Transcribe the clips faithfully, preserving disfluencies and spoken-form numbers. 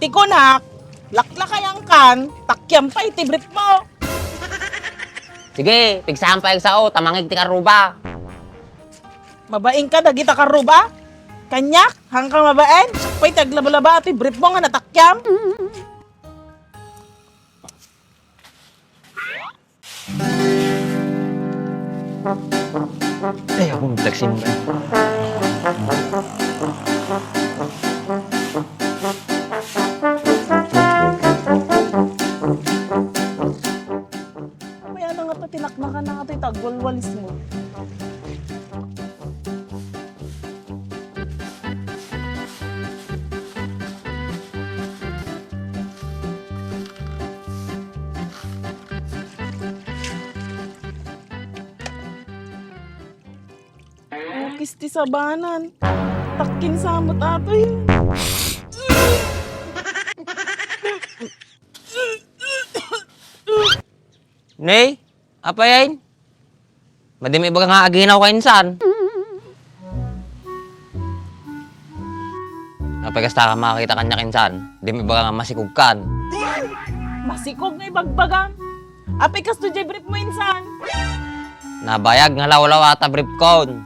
Ti kunak, laklakayangkan, takiam pay ti brief mo. Sige, pigsaan pay agsao, ta mangngeg ti karruba. Mabain ka dagita karruba? Kaniak, haanka mabain? Siak pay ti aglabalaba ti brief mo nga natakiam. Ay, ako, nagtaksin. Kaya na nga to, tinakmakan na nga to, itagwalwalis mo. Ukis ti sabanan. Takkin samot atoy. Nay, apay ayn? Madi met ibaga nga aginaw ka insan. Apay kasta ka makakita kaniak insan? Di met ibaga nga masikog kan. Masikog nga ibagbagam. Apay kastoy jay brief mo insan? Nabayag nga lawlaw ata brief kon.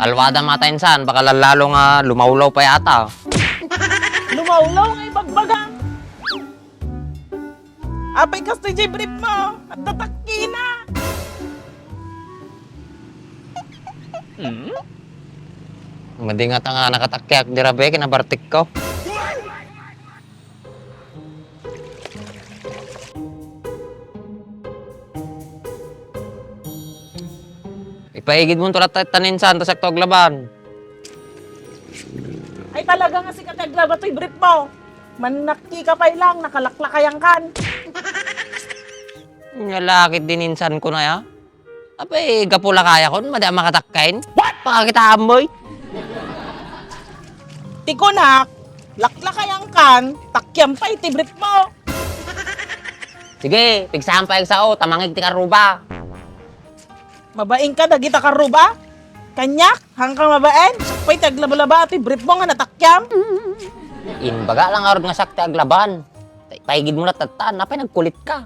Alwada mata insan, baka lallalo nga lumawlaw pay ata. Lumawlaw nga ibagbagam. Apay kastoy jay brief mo? At tatakkina. Hmm? Madi nga ta nga nakatakkiak di rabe, kinabartik ko. Ipaigid mo to latta taninsan, ta siak to aglaban. Ay talaga nga sika ti aglaba toy brief mo. Mannakki ka pay lang, nakalaklakayan kan. Nya lakit din insan ko na ya. Apay, gapu la kaya kon, madi a makatakkain? What? Pakakitaan mo, eh. Ti kunak, laklakayan kan, takiam pay ti brief mo. Sige, pigsaan pay agsao, ta mangngeg ti karruba. Mabain ka dagita karruba? Kaniak, haanka mabain? Siak pay ti aglabalaba ti brief mo nga natakiam. Imbaga la ngarud nga siak ti aglaban. Ta-, paigid mo latta, apay nagkulit ka?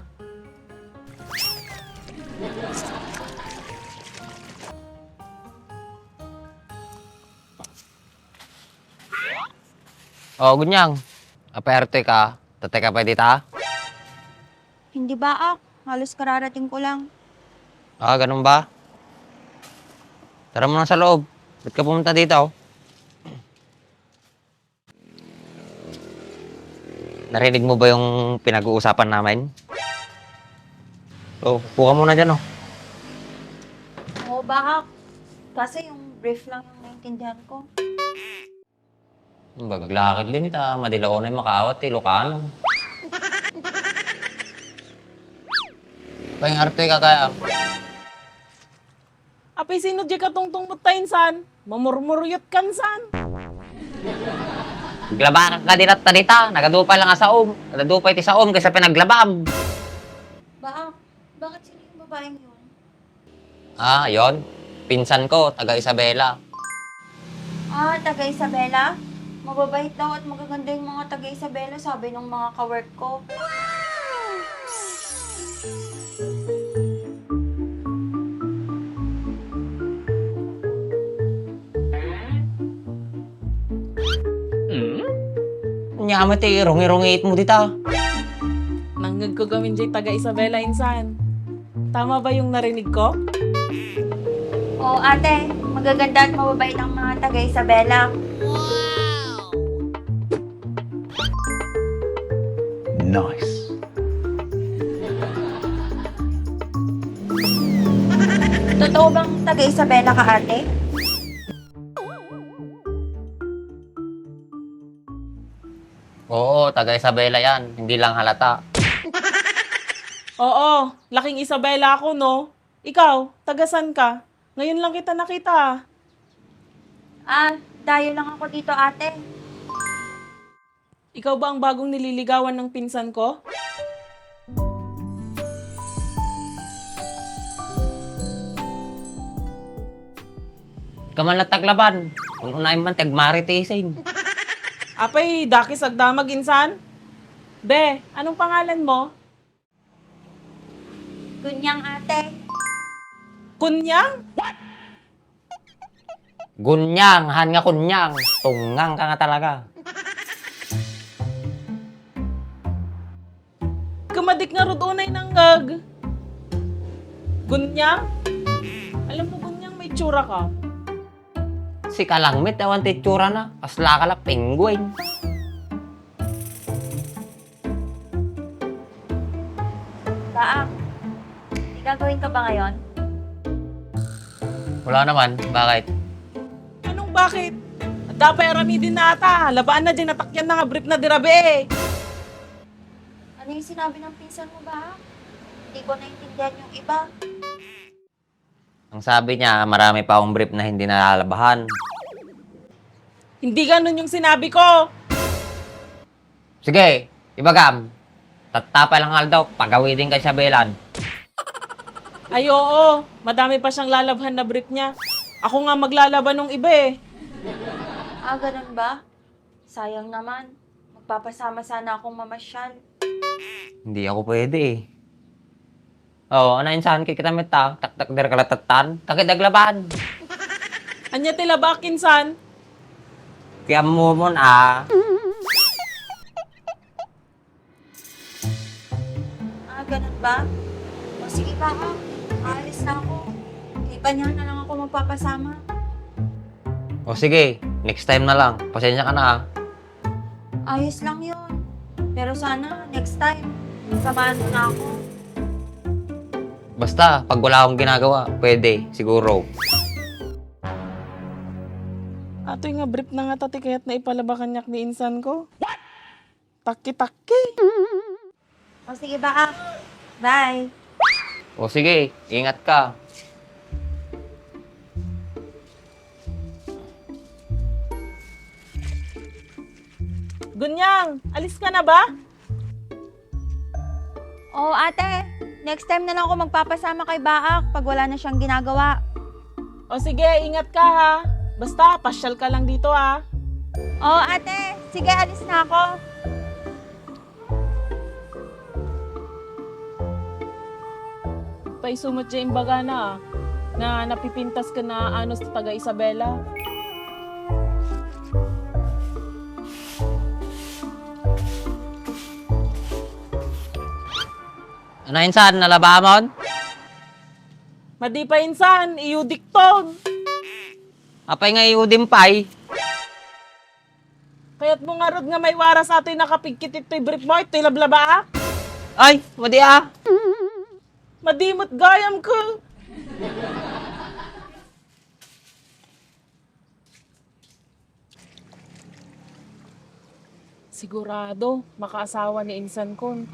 O, Gunyang. Apay arte ka? Tatay ka pay dita? Hindi baak. Halos kararating ko lang. Ah, ganun ba? Tara muna sa loob. Ba't ka pumunta dito? Narinig mo ba yung pinag-uusapan namin? O, upo ka muna dyan, o. Oo, baak. Kaso yung brief lang yung naintindihan ko. Baglakit din ta, madi la unay makaawat ti Ilocano. Pangarte ka kaya? Apay sino di katungtong met ta insan? Mamurmuryot ka insan. Aglabakan ka di latta dita, nagadu pay lang a saom. Nagadu pay ti saom kaysa pinaglabam. Ba, bakit sino yung babaeng yun? Ah, yon. Pinsan ko, taga Isabela. Ah, taga Isabela? Mababait daw at magaganda yung mga taga Isabela, sabi ng mga ka-work ko. Hmm? Nya met ti rungi-rungiit mo dita. Nangngeg ko gamin jay taga Isabela insan. Tama ba yung narinig ko? Oo, ate. Magaganda at mababait ang mga taga Isabela. Nice. Totoo bang taga Isabela ka, ate? Oo, taga Isabela yan. Hindi lang halata. Oo, laking Isabela ako, no? Ikaw, taga saan ka? Ngayon lang kita nakita, ah. Ah, dayo lang ako dito, ate. Ikaw ba ang bagong nililigawan ng pinsan ko? Ikaw man latta aglaban. Kung unayen man, ti agmarites. Apay, dakes agdamag insan. Be, anong pangalan mo? Gunyang, ate. Kunyang? Gunyang, han nga kunyang. Tungngang ka nga talaga. Kamadik ngarud unay nangngeg. Gunyang? Alam mo, Gunyang, may itsura ka. Sika lang met awan ti itsurana. Kasla ka la, penguin. Baak, may gagawin ka ba ngayon? Wala naman. Bakit? Anong bakit? Adda pay aramidin na ata. Labaan na diay natakyan na nga brief na di rabii. Ano yung sinabi ng pinsan mo, Baak? Hindi ko naintindihan yung iba. Ang sabi niya, marami pa akong brief na hindi nalalabahan. Hindi ganun yung sinabi ko. Sige, ibagam. Tatta pay lang aldaw, pagawidin ka Isabelan. Ay, oo. Madami pa siyang lalabhan na brief niya. Ako nga maglalaba nung iba eh. Ah, ganun ba? Sayang naman. Magpapasama sana akong mamasyal. Hindi ako pwede eh. Oo, ano insan, kikita met ta, taktak der kalatattan, takit aglaban. Anya ti labak, insan? Kaya mo mon, ah. Ah, ganun ba? O sige, Baak. Aalis na ako. Kay Panyang na lang ako magpapasama. O sige, next time na lang. Pasensya ka na, ah. Ayos lang yun. Pero sana, next time, samahan mo na ako. Basta, pag wala akong ginagawa, pwede, siguro. Atoy nga brief na nga ta ti kayat na ipalaba kaniak ni insan ko. Takki-takki. O sige, Baak. Bye. O sige, ingat ka. Gunyang, alis ka na ba? Oo, ate. Next time na lang ako magpapasama kay Baak pag wala na siyang ginagawa. O sige, ingat ka ha. Basta, pasyal ka lang dito ha. Oo, ate. Sige, alis na ako. Paisumat diay imbagana, ah, nga napipintas ken naanus ti taga-Isabela. Ano insan, nalabamon? Madi pay insan, iyudikton. Apay nga iyudim pay? Kayat mo ngarud nga maiwaras atoy nakapigkit itoy brief mo, itoy lablaba, ah? Ay, madi, ah. Madi met gayam ko. Sigurado, makaasawa ni insan kon.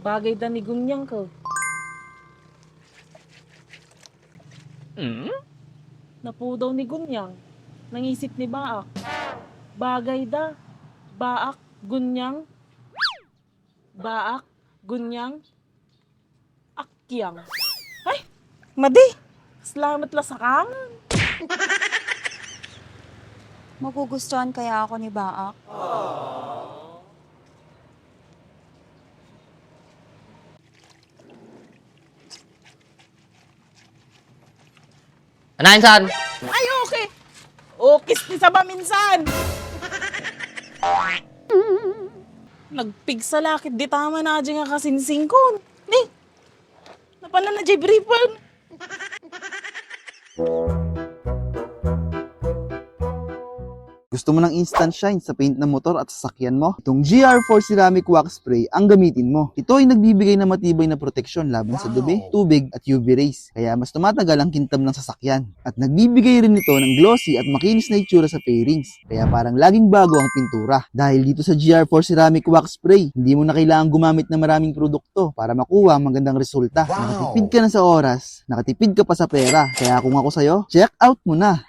Bagay da ni Gunyang ko. Hmm? Napudaw ni Gunyang. Nangisip ni Baak. Bagay da. Baak, Gunyang. Baak, Gunyang, Akyang. Ay, madi. Salamat la sa kangan. Magugustuhan kaya ako ni Baak? Ano insan? Ay, okay. Okis ti saba minsan. Nagpigsa lakit di tama na di nga kasinsingkon. Ni, napala na di briefan. Gusto mo ng instant shine sa paint ng motor at sasakyan mo? Itong G R four Ceramic Wax Spray ang gamitin mo. Ito ay nagbibigay ng matibay na proteksyon laban sa dumi, tubig, at U V rays. Kaya mas tumatagal ang kintab ng sasakyan. At nagbibigay rin ito ng glossy at makinis na itsura sa fairings. Kaya parang laging bago ang pintura. Dahil dito sa G R four Ceramic Wax Spray, hindi mo na kailangang gumamit ng maraming produkto para makuha ang magandang resulta. Nakatipid ka na sa oras, nakatipid ka pa sa pera. Kaya kung ako sa'yo, check out mo na!